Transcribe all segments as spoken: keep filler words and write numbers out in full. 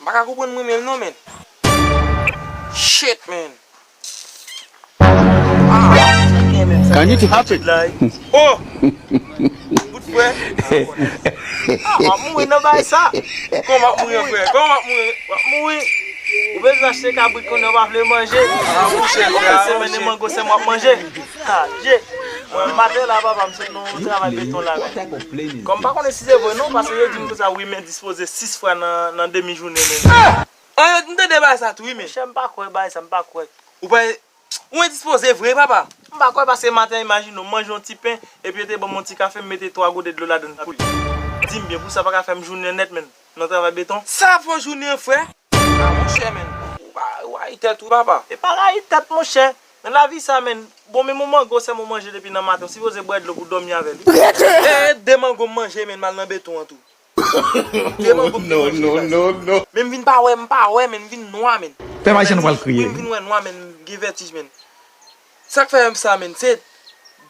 M pa ka konprann mwen menm non, men. Shit, man. Ah, Can it happen? Oh! Bout frè. Ah, w ap mouri nan bagay sa. Kòman w ap mouri, frè? Kòman w ap mouri? W ap mouri. Ou bezwen achte kabrit konnen w pa vle manje. Ah, monchè, frè. Semèn mango sèm w ap manje. Ah, je. Mwen maten la, papa, m sot nan yon travay beton la, men. Kòm m pa konnen si se vre non, paske yo di m konsa, wi, men dispoze sis fwa nan, nan demi jounen, men. An, yo, m tande bagay sa tou, wi, men. Monchè, m pa kwè bagay sa, m pa kwè. Ou pa, ou endispoze vre, papa. M pa kwè, paske maten, imajine w, m manje yon ti pen, epi yo te ban m yon ti kafe, m mete twa gode dlo ladann pou li. Di m byen, pou sa pa ka fè m jounen nèt, men, nan travay beton. Sa fè w jounen an, frè? Ah, monchè, men, ou pa, ou rayi tèt ou, papa. E pa rayi tèt, monchè. Nan lavi sa, men, bon, men yon mango sèm ou manje depi nan maten, ou sipoze bwè dlo pou dòmi avè l, wi. E, de mango m manje, men, m al nan beton an tou. De mango m te manje, guys. Men m vin pa wè, m pa wè, men m vin nwa, men. Pè Mayichèn pral kriye. Wi, m vin wè nwa, men m gen vètij, men. Sa k fè m sa, men, se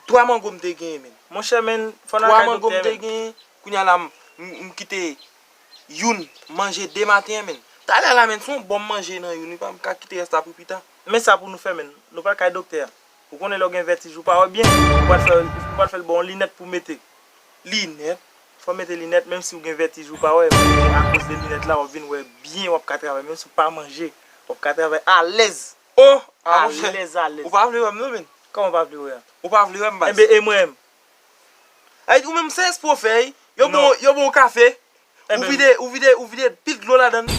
twa mango m te genyen, men. Monchè, men, fò n al kay doktè, men. Twa mango m te genyen, kounye a la, m, m, m kite youn manje de maten an, men. Talè la, men, se yon bon manje nan youn, wi, pa m ka kite rès la pou pita. Men sa pou nou fè, men. Nou pral kay doktè a. Ou konnen lè w gen vètij, ou pa wè byen, ou pral fè, ou pral fè l ba w yon linèt pou w mete. Linèt? Fò w mete linèt, menm si w gen vètij, ou pa wè, men akoz de linèt la, w ap vin wè byen, w ap ka travay, menm si w pa manje, w ap ka travay alèz. Oh! Ah, monchè. Alèz, alèz. Ou pa vle wè m non, men. Kòman w pa vle wè a? Ou pa vle wè m, baz. Enben, e mwen menm? Ay, ou menm se espo fèy, yo bon, yo bon kafe. Ou vide, ou vide, ou vide pil dlo ladann.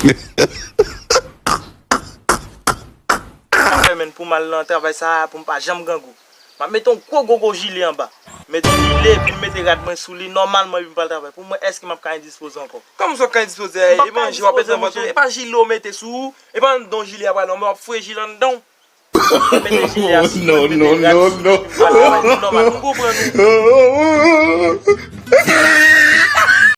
Sa fè, men, pou m al nan travay sa a, pou m pa janm grangou. M ap mete yon gwo, gwo, gwo jile anba. Mete yon jile, epi m mete rad mwen sou li, nòmalman, epi m pral travay. Pou mwen, èske m ap ka endispoze ankò? Kòman sa w ka endispoze? E manje w ap mete nan vant ou? E pa jile w mete sou ou? E pa anndan w jile a pral, w ap fouye jile anndan w? Mete jile a sou mwen, mete rad sou mwen, epi m pral travay nòmal. Nou konprann ou?